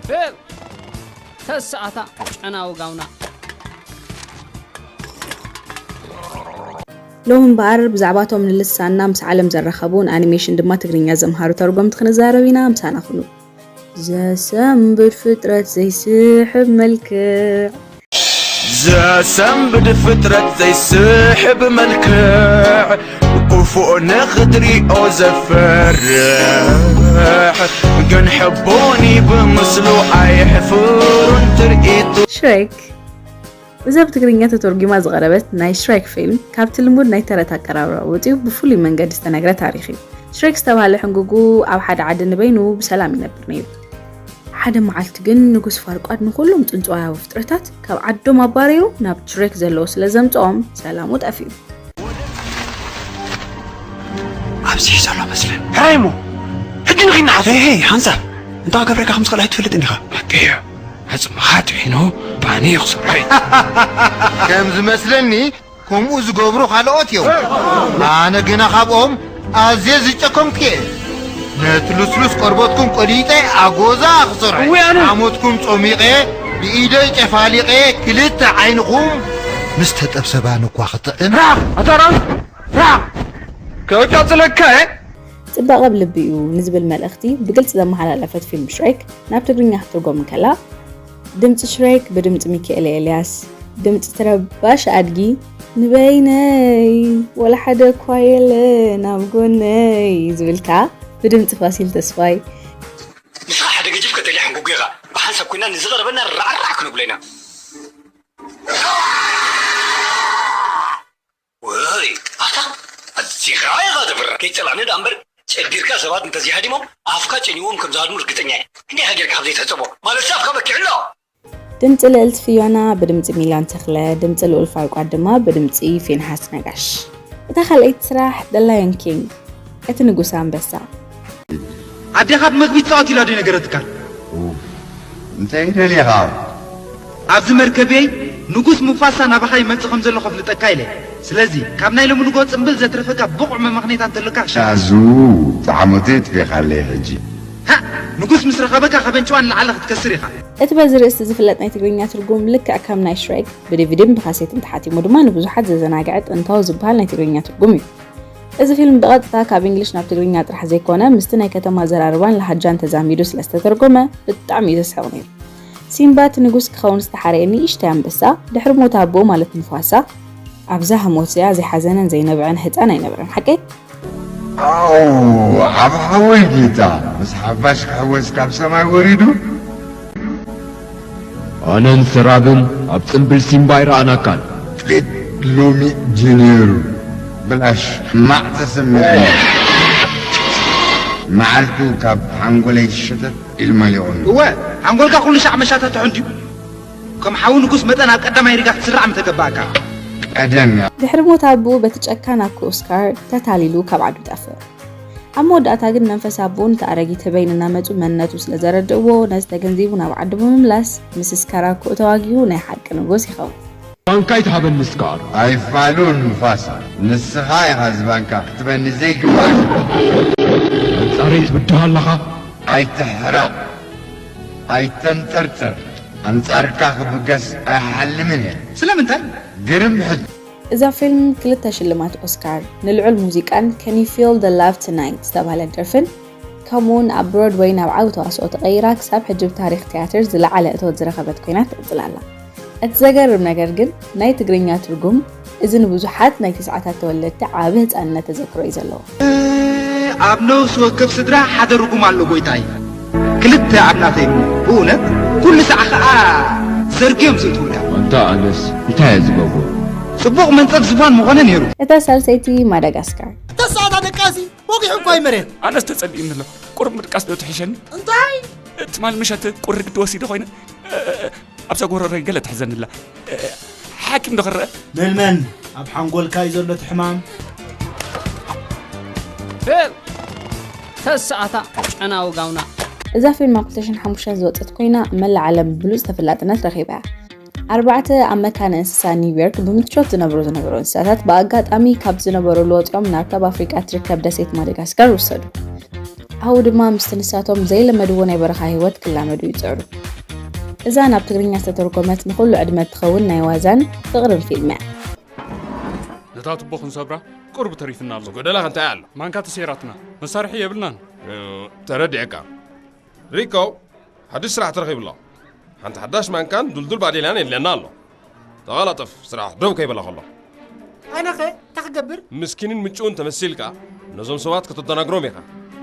ፌል ተሰኣታ ጨናዊ ጋውና። ሎሚ እምበኣር ብዛዕባቶም ንልሳንና ምስ ዓለም ዘራኸቡ፣ ንኣኒሜሽን ድማ ትግርኛ ዘምሃሩ ተርጎምቲ ክንዛረብ ኢና። ምሳና ኩኑ። ዘሰንብድ ፍጥረት ዘይስሕብ መልክዕ። ዘሰንብድ ፍጥረት ዘይስሕብ መልክዕ፣ ክፉእ ንኽትሪኦ ዘፈርሕ፣ ግን ሕቡን ብምስሉ ኣይሕፍሩን ትርኢቱ። ሽሬክ። እዛ ብትግርኛ ተተርጒማ ዝቐረበት ናይ ሽሬክ ፊልም፣ ካብቲ ልሙድ ናይ ተረት ኣቀራርባ ወጺኡ ብፍሉይ መንገዲ ዝተነግረ ታሪኽ እዩ። ሽሬክ ዝተባህለ ሕንጉጉ ኣብ ሓደ ዓዲ ንበይኑ ብሰላም ይነብር ነይሩ። ሓደ መዓልቲ ግን ንጉስ ፋርቋድ ንኹሎም ጽንጽዋያዊ ፍጥረታት ካብ ዓዶም ኣባረዩ ናብ ሽሬክ ዘለዎ ስለ ዘምጽኦም ሰላሙ ጠፊኡ። ኣብዚ ዘሎ መስለን ሕራይ እሞ ሕጂ ንኺናሓሱ። ሄይ፣ ሄይ፣ ሓንሳብ እንታ ክገብረካ ከም ዝኽእል ኣይትፈልጥን ኢኻ። በቃ እዩ። ኣጽምኻ ጥሒኑ ባኒ እዩ ክሰርሖ እዩ። ከም ዝመስለኒ ከምኡ ዝገብሩ ካልኦት እዮም። ኣነ ግና ካብኦም ኣዝየ ዝጨከንኩ እየ። ነቲ ልስሉስ ቆርበትኩም ቆሊጠ ኣጎዛ ክሰርሖ እየ። ሓሞትኩም ጾሚቐ ብኢደይ ጨፋሊቐ ክልተ ዓይንኹም ምስ ተጠብሰ ባኒ እኳ ክጥዕም። ራቕ ኣታ ኣራዊት ራቕ። ከውጫጽለካ እየ። ጽባቐ ኣብ ልቢ እዩ ንዝብል መልእኽቲ ብግልጺ ዘመሓላለፈት ፊልም ሽሬክ ናብ ትግርኛ ክትትርጎም እንከላ፣ ድምጺ ሽሬክ ብድምጺ ሚካኤል ኤልያስ፣ ድምጺ እቲ ረባሺ ኣድጊ ንበይነይ ወላ ሓደ እኳ የለን ኣብ ጎነይ ዝብል ከኣ ብድምጺ ፋሲል ተስፋይ። ንስኻ ሓደ ገጅፍ ቀጠልያ ሕንጉጉ ኢኻ። ብሓንሳብ ኮይና ንዝቐረበና ራዕራዕ ክነብሎ ኢና። ወይ ኣታ ኣዚኻ ኢኻ ተፍርሕ። ከይትጸልኣኒ ደኣ እምበር ጨቢርካ ሰባት እንተዘይሃዲሞም ኣፍካ ጨኒዎም ከም ዝሃድሙ ርግጸኛ እየ። ክንደይ ኢኻ ጌርካ ካብ ዘይትሕጸቦ? ማለትሲ ኣፍካ በኪዑ ኣሎ። ድምጺ ልእልቲ ፍዮና ብድምጺ ሚላን ተኽለ፣ ድምጺ ልኡል ፋርቋድ ድማ ብድምጺ ፊንሓስ ነጋሽ። እታ ካልኣይቲ ስራሕ The Lion King፣ እቲ ንጉስ ኣንበሳ። ኣዴኻ ብመግቢ ይጻወት ኢላ ዶ ነገረትካ? እንታይ ደሊኻ? ኣብዚ መርከበይ ንጉስ ሙፋሳ ናባኻ ይመጽእ ከም ዘሎ ከፍልጠካ ኢለ። ስለዚ ካብ ናይ ሎሚ ንጎ ጽምብል ዘትረፈካ ብቑዕ መመኽኔታ እንተሎካ። ሻዙ፣ ጣዕሞተይ የጥፌኻለይ ሕጂ። ሃ! ንጉስ ምስ ረኸበካ ከበንጭዋ ንላዕሊ ክትከስር ኢኻ። እቲ በዚ ርእስቲ ዝፍለጥ ናይ ትግርኛ ትርጉም ልክዕ ከም ናይ ሽሬክ ብዲቪዲን ብካሴትን ተሓቲሙ ድማ ንብዙሓት ዘዘናግዐ ጥንታዊ ዝበሃል ናይ ትግርኛ ትርጉም እዩ። እዚ ፊልም ብቐጥታ ካብ እንግሊሽ ናብ ትግርኛ ጥራሕ ዘይኮነ ምስቲ ናይ ከተማ ኣዘራርባን ለሃጃን ተዛሚዱ ስለ ዝተተርጎመ ብጣዕሚ እዩ ዘስሕቕ ነይሩ። ሲምባ እቲ ንጉስ ክኸውን ዝተሓረየ ንእሽተይ ኣንበሳ ድሕሪ ሞት ኣቦኡ ማለት ሙፋሳ ኣብዛ ህሞት እዚኣ ዘይሓዘነን ዘይነብዐን ህፃን ኣይነበረን። ሓቀይ? ኣው ዓብ ሓወይ ጌታ ምስ ሓፋሽ ክሕወስ ካብ ሰማይ ወሪዱ። ኣነን ሰራብን ኣብ ጽምብል ሲምባ ኣይረኣናካን። ጥቂት ሎሚ ጀኒሩ ብላሽ ሕማቕ ተሰሚዕኒ። መዓልቱ ካብ ሓንጎለይ ሸተት ኢሉ መሊቑኒ። እወ፣ ሓንጎልካ ኩሉ ሻዕ መሻታትሑ እንድዩ። ከም ሓዊ ንጉስ መጠን ኣብ ቀዳማይ ሪጋ ክትስራዕ ምተገባእካ። ቀደም እያ። ድሕሪ ሞት ኣቦኡ በቲ ጨካን ኣኮ ኦስካር ተታሊሉ ካብ ዓዱ ይጠፍእ። ኣብ መወዳእታ ግን መንፈስ ኣቦኡ ነቲ ኣረጊት ህበይ እናመጹ መንነቱ ስለ ዘረድእዎ ነዚ ተገንዚቡ ናብ ዓዱ ብምምላስ ምስ ስካራኩ ተዋጊኡ ናይ ሓቂ ንጉስ ይኸውን። ባንካ ይትሃበኒ ስካር። ኣይፋሉን ሙፋሳ፣ ንስኻ ኢኻ እዚ ባንካ ክትበኒ ዘይግባእ። ኣንጻረይ ትብድህ ኣለኻ። ኣይትሕረቕ፣ ኣይተንጠርጥር፣ ኣንጻርካ ክብገስ ኣይሓልምን እየ። ስለምንታይ? ግርም ሕቶ። እዛ ፊልም ክልተ ሽልማት ኦስካር፣ ንልዑል ሙዚቃን Can You Feel the Love Tonight ዝተባህለት ደርፍን፣ ከምኡውን ኣብ ብሮድወይ ናብ ዓቢ ተዋስኦ ተቐይራ ክሳብ ሕጂ ብታሪኽ ትያትር ዝለዓለ እቶት ዝረኸበት ኮይና ትቕጽል ኣላ። እቲ ዘገርም ነገር ግን ናይ ትግርኛ ትርጉም እዚ ንብዙሓት ናይ ተስዓታት ተወለድቲ ዓቢ ህጻንነት ተዘክሮ እዩ ዘለዎ። ኣብ ነፍሲ ወከፍ ስድራ ሓደ ርጉም ኣሎ ጎይታይ። ክልተ ኣብ ናተይ ብእውነት ኩሉ ሳዕ ኸዓ ዘርግዮም ዝእትውልካ። ኣንታ ኣነስ እንታይ እየ ዝገብሮ? ጽቡቕ መንጸፍ ዝፋን ምኾነ ነይሩ። እታ ሳልሰይቲ ማዳጋስካር። ተሳታ ደቃሲ ወጊሑ እኳ ይመሬት። ኣነስ ተጸሊእኒ ኣሎ። ቁሩብ ምድቃስ ዶ ትሕሸኒ? እንታይ? ትማል ምሸት ቁርግ ተወሲደ ኮይነ ኣብዛ ጎረሮይ ገለ ትሕዘኒ ኣላ። ሓኪም ዶ ክረአ? መን መን ኣብ ሓንጎልካ እዩ ዘሎ እቲ ሕማም? ፌል ተሰኣታ ጨናዊ ጋውና። እዛ ፊልም ኣብ ክልተ ሽሕን ሓሙሽተን ዝወጸት ኮይና ኣብ መላእ ዓለም ብሉጽ ተፈላጥነት ረኺባ እያ። ኣርባዕተ ኣብ መካነ እንስሳ ኒውዮርክ ብምቾት ዝነብሩ ዝነበሩ እንስሳታት ብኣጋጣሚ ካብ ዝነበሩሉ ወጺኦም ናብታ ኣብ ኣፍሪቃ እትርከብ ደሴት ማደጋስካር ውሰዱ። ኣብኡ ድማ ምስቲ ንሳቶም ዘይለመድዎ ናይ በረኻ ህይወት ክላመዱ ይጽዕሩ። እዛ ናብ ትግርኛ ዝተተርጎመት ንኹሉ ዕድመ እትኸውን ናይ ዋዛን ፍቕርን ፊልም እያ። ነታ ትቦ ክንሰብራ ቁርብ ተሪፍና ኣሎ። ጎደላ እንታይ ኣሎ? ማንካ ተሰይራትና፣ መሳርሒ የብልናን። ተረዲዐካ። ሪኮ፣ ሓድሽ ስራሕ ተረኺቡ ኣሎ። ሓንቲ ሓዳሽ ማንካን ዱልዱል ባዴልያን የድልየና ኣሎ። ተቐላጠፍ፣ ስራሕ ደው ከይበላ ከሎ። ኣነኸ እንታይ ክገብር? ምስኪንን ምጭውን ተመሲልካ ነዞም ሰባት ከተደናግሮም ኢኻ።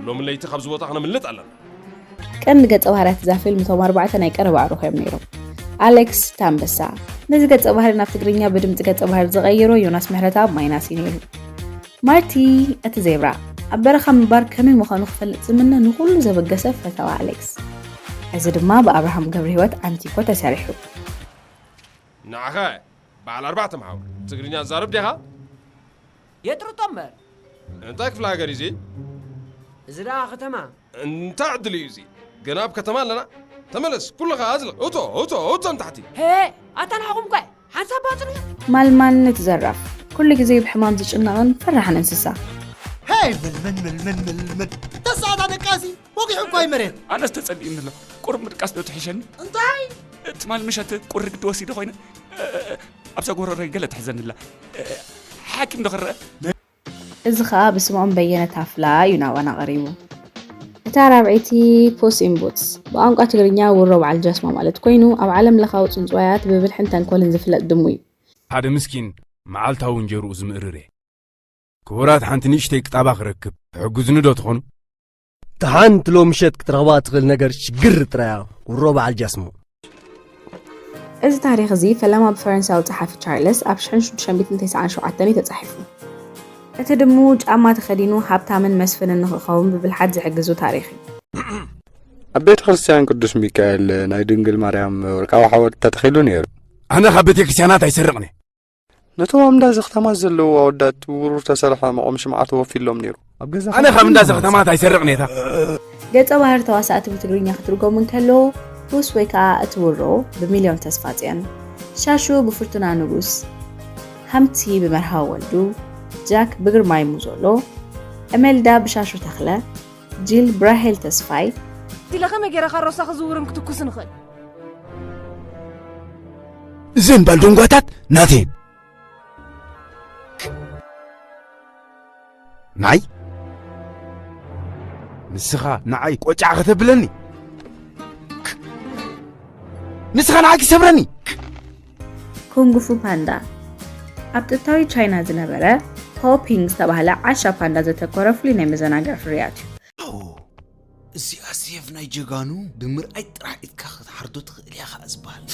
ሎሚ ለይቲ ካብዚ ቦታ ክነምልጥ ኣለና። ቀንዲ ገጸ ባህርያት እዛ ፊልም እቶም ኣርባዕተ ናይ ቀረባ ኣዕሩኽ እዮም ነይሮም። ኣሌክስ ታምበሳ። ነዚ ገጸ ባህሪ ናብ ትግርኛ ብድምጺ ገጸ ባህሪ ዝቐየሮ ዮናስ ምሕረተኣብ ማይናስ እዩ ነይሩ። ማርቲ እቲ ዜብራ ኣብ በረኻ ምንባር ከመይ ምዃኑ ክፈልጥ ዝምነ ንኹሉ ዘበገሰ ፈታዊ ኣሌክስ። እዚ ድማ ብኣብርሃም ገብረህይወት ኣንቲኮ ተሰሪሑ። ንዓኻ በዓል ኣርባዕተ መሓውር ትግርኛ ትዛረብ ዲኻ? የጥርጦ እምበር። እንታይ ክፍለ ሃገር እዩ እዚ? እዚ ደኣ ከተማ። እንታይ ዕድል እዩ እዚ? ገና ኣብ ከተማ ኣለና። ተመለስ ኩልኻ ኣዝልቕ። እቶ እቶ እቶ ንታሕቲ። ሄ ኣታ ንዓኹም ኳ ሓንሳብ ባጽኑ። ማልማን እቲ ዘራፍ ኩሉ ግዜ ብሕማም ዝጭነቕን ፈራሕን እንስሳ። ሄይ ምልምን ምልምን ምልምን ተሳእና ደቃሲ ወጊሑ እኳ ይመሬት። ኣነስ ተጸሊእኒ ኣሎ። ቁሩብ ምድቃስ ዶ ትሕሸኒ? እንታይ? ትማል ምሸት ቁሪ ግዲ ወሲደ ኮይነ ኣብዛ ጎረረይ ገለ ትሕዘኒ ኣላ። ሓኪም ዶ ክረአ? እዚ ኸኣ ብስምዖን በየነ ታፍላ እዩ ናባና ቀሪቡ። እታ ራብዐይቲ ፑስ ኢን ቡትስ ብቋንቋ ትግርኛ ውሮ በዓል ጃስማ ማለት ኮይኑ ኣብ ዓለም ለኻዊ ጽንጽዋያት ብብልሕን ተንኮልን ዝፍለጥ ድሙ እዩ። ሓደ ምስኪን መዓልታዊ እንጀርኡ ዝምእርር እየ። ክቡራት ሓንቲ ንእሽተይ ቅጣባ ክረክብ ትሕግዙኒ ዶ ትኾኑ? ደሓን እቲ ሎሚ ምሸት ክትረኽባ እትኽእል ነገር ሽግር ጥራይ እያ ውሮ በዓል ጃስሞ። እዚ ታሪኽ እዚ ፈለማ ብፈረንሳዊ ጸሓፊ ቻርለስ ኣብ ሽሕን ሽዱሽተ ሚእትን ተስዓን ሸውዓተን እዩ ተጻሒፉ። እቲ ድሙ ጫማ ተኸዲኑ ሃብታምን መስፍንን ንኽኸውን ብብልሓት ዝሕግዙ ታሪኽ እዩ። ኣብ ቤተ ክርስቲያን ቅዱስ ሚካኤል ናይ ድንግል ማርያም ወርቃዊ ሓወልቲ ተተኺሉ ነይሩ። ኣነ ካብ ቤተ ክርስቲያናት ኣይሰርቕን እየ። ነቶም ኣብ እንዳ ዘኽተማት ዘለዉ ኣወዳት ብብሩር ተሰርሐ መቖም ሽምዓ ተወፊሎም ነይሩ። ኣብ ገዛ ኣነ ካብ እንዳ ዘኽተማት ኣይሰርቕን እየ። እታ ገጸ ባህሪ ተዋሳእቲ ብትግርኛ ክትርጎም እንከሎ ቱስ ወይ ከኣ እቲ ውሮ ብሚልዮን ተስፋጽዮን፣ ሻሹ ብፍርቱና ንጉስ፣ ሃምቲ ብመርሃዊ ወልዱ፣ ጃክ ብግርማይ ሙዞሎ፣ እሜልዳ ብሻሹ ተኽለ፣ ጂል ብራሄል ተስፋይ። ኢለ ከመይ ገይረ ካሮሳ ክዝውርን ክትኩስን እኽእል? እዘን ባልዶንጓታት ናተይን። ናይ ንስኻ ንዓይ ቆጫዕ ከተብለኒ? ንስኻ ንዓይ ክሰብረኒ? ኩንግፉ ፓንዳ ኣብ ጥንታዊ ቻይና ዝነበረ ፖፒንግ ዝተባህለ ዓሻ ፓንዳ ዘተኮረ ፍሉይ ናይ መዘናግዒ ፍርያት እዩ። እዚኣ ሴፍ ናይ ጀጋኑ ብምርኣይ ጥራሕ ኢድካ ክትሓርዶ ትኽእል እያ ከዓ ዝበሃል።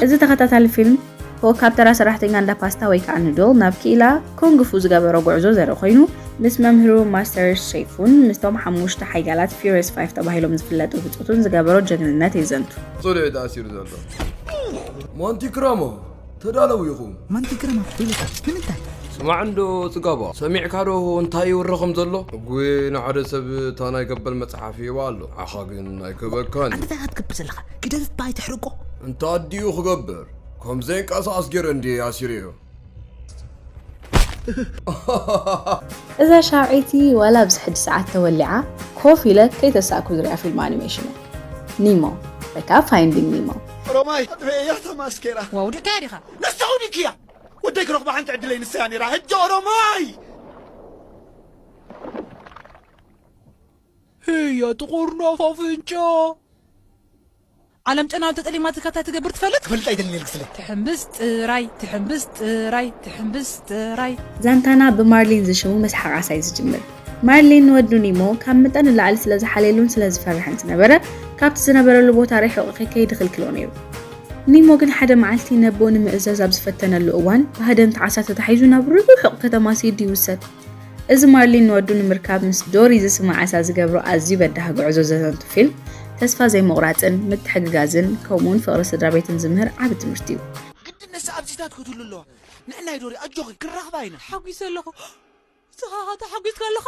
እዚ ተኸታታሊ ፊልም ሆ ካብ ተራ ሰራሕተኛ እንዳ ፓስታ ወይ ከዓ ኑድል ናብ ክኢላ ኮንግፉ ዝገበሮ ጉዕዞ ዘርኢ ኮይኑ ምስ መምህሩ ማስተር ሼፉን ምስቶም ሓሙሽተ ሓያላት ፊውሪየስ ፋይፍ ተባሂሎም ዝፍለጡ ብፆቱን ዝገበሮ ጀግንነት የዘንቱ። ጽሉኢ ተኣሲሩ ዘሎ ሞንቲ ክራሞ ተዳለዉ ኢኹም። ማንቲግረማ ኢሉካ ንምንታይ? ስማዕ እንዶ ጽጋባ፣ ሰሚዕካ ዶ እንታይ ይውረ ከም ዘሎ? እጉ ንሓደ ሰብ እታ ናይ ገበል መጽሓፍ ይህባ ኣሎ፣ ዓኻ ግን ኣይክበካን። ኣንተ እንታይ ክትገብር ዘለኻ? ግደፍ እባ ኣይትሕርቆ። እንተ ኣዲኡ ክገብር ከም ዘይንቀሳቐስ ገይረ እንድየ ኣሲረዮ። እዛ ሻውዒቲ ዋላ ኣብዚ ሕጂ ሰዓት ተወሊዓ ኮፍ ኢለ ከይተሳእኩ ዝሪኣ ፊልም ኣኒሜሽን እያ። ኒሞ ወይ ከዓ ፋይንዲንግ ኒሞ። ኦሮማይ ኣጥበየ እያ ተማስኬራ። ዋው ድካያ ዲኻ? ንስኹ ድክያ ወደይ ክረኽባ ሓንቲ ዕድለይ ንሰያ ነይራ ሕጂ ኦሮማይ። ህያ ጥቁር ናፍ ኣፍንጫ። ዓለም ጨና ተጠሊማትካ እንታይ ትገብር ትፈልጥ? ክፈልጥ ኣይደልን እየ ልግስለ። ትሕምብስ ጥራይ ትሕምብስ ጥራይ ትሕምብስ ጥራይ። ዛንታና ብማርሊን ዝሽሙ መስሓቕ ዓሳ እዩ ዝጅምር። ማርሊን ንወዱ ኒሞ ካብ መጠን ንላዕሊ ስለ ዝሓልየሉን ስለ ዝፈርሕን ዝነበረ፣ ካብቲ ዝነበረሉ ቦታ ርሒቑ ከይከይድ ይኽልክሎ ነይሩ። ኒሞ ግን ሓደ መዓልቲ ነቦ ንምእዛዝ ኣብ ዝፈተነሉ እዋን፣ ብሃደንቲ ዓሳ ተታሒዙ ናብ ርሑቕ ከተማ ሲድ ይውሰድ። እዚ ማርሊን ንወዱ ንምርካብ ምስ ዶሪ ዝስማዕ ዓሳ ዝገብሮ ኣዝዩ በዳሂ ጉዕዞ ዘዘንቱ ፊልም፣ ተስፋ ዘይምቑራጽን ምትሕግጋዝን ከምኡ'ውን ፍቕሪ ስድራ ቤትን ዝምህር ዓቢ ትምህርቲ እዩ። ግድነት ሰኣብ ዚታት ክትህሉ ኣለዋ። ንዕናይ ዶሪ ኣጆኺ ክንራኽባ ኢና። ተሓጒሰ ኣለኹ። ንስኻ ኸ ተሓጒስካ ኣለኻ?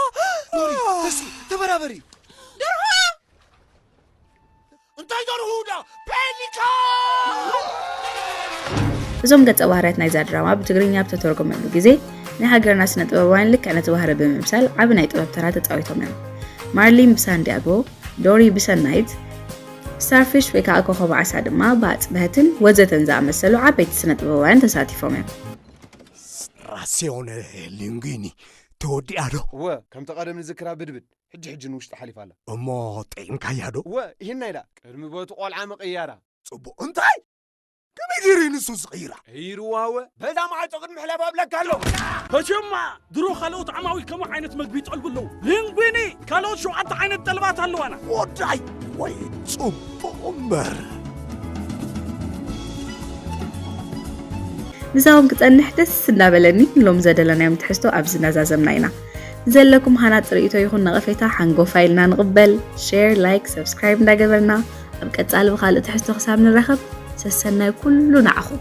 ዶሪ ተስኢ ተበራበሪ። ደርሆ! እንታይ ገርሁ ዳ ፔሊካ እዞም ገጸ ባህርያት ናይዛ ድራማ ብትግርኛ ብተተርጎመሉ ግዜ ናይ ሃገርና ስነ ጥበባውያን ልክዕ ነቲ ባህሪ ብምምሳል ዓቢ ናይ ጥበብ ተራ ተጻዊቶም እዮም። ማርሊን ብሳንዲያጎ፣ ዶሪ ብሰናይት፣ ስታርፊሽ ወይ ከዓ ኮኸብ ዓሳ ድማ ብኣጽብህትን ወዘተን ዝኣመሰሉ ዓበይቲ ስነ ጥበባውያን ተሳቲፎም እዮም። ራሲዮነ ሊንጉኒ ተወዲኣ ዶ? እወ፣ ከምቲ ቀደም ንዝክራ ብድብድ ሕጂ ሕጂ ንውሽጢ ሓሊፋ ኣላ። እሞ ጠይምካያ ዶ? እወ፣ ይህና ኢላ ቅድሚ ቦቲ ቆልዓ ምቕያራ። ጽቡቕ። እንታይ? ከመይ ገይሩ እዩ ንሱ ዝቕይራ? ቀይርዋ እወ፣ በዛ ማዕጾ ቅድሚ ሕላፍ ኣብለካ ኣሎ። መቸማ ድሮ ካልኦት ዓማዊል ከምኡ ዓይነት መግቢ ይጠልቡ ኣለዉ። ሊንጉኒ ካልኦት ሸውዓተ ዓይነት ጠልባት ኣለዋና። ወዳይ ወይ ጽቡቕ እምበር። ምሳኹም ክጸንሕ ደስ እንዳበለኒ ሎም ዘደለናዮም ትሕዝቶ ኣብዚ እናዛዘምና ኢና። ዘለኩም ሃናጽ ርእይቶ ይኹን ነቐፌታ ሓንጎፋ ኢልና ንቕበል። ሼር፣ ላይክ፣ ሰብስክራይብ እንዳገበርና ኣብ ቀጻሊ ብኻልእ ትሕዝቶ ክሳብ ንራኸብ ሰሰናይ ኩሉ ንዓኹም።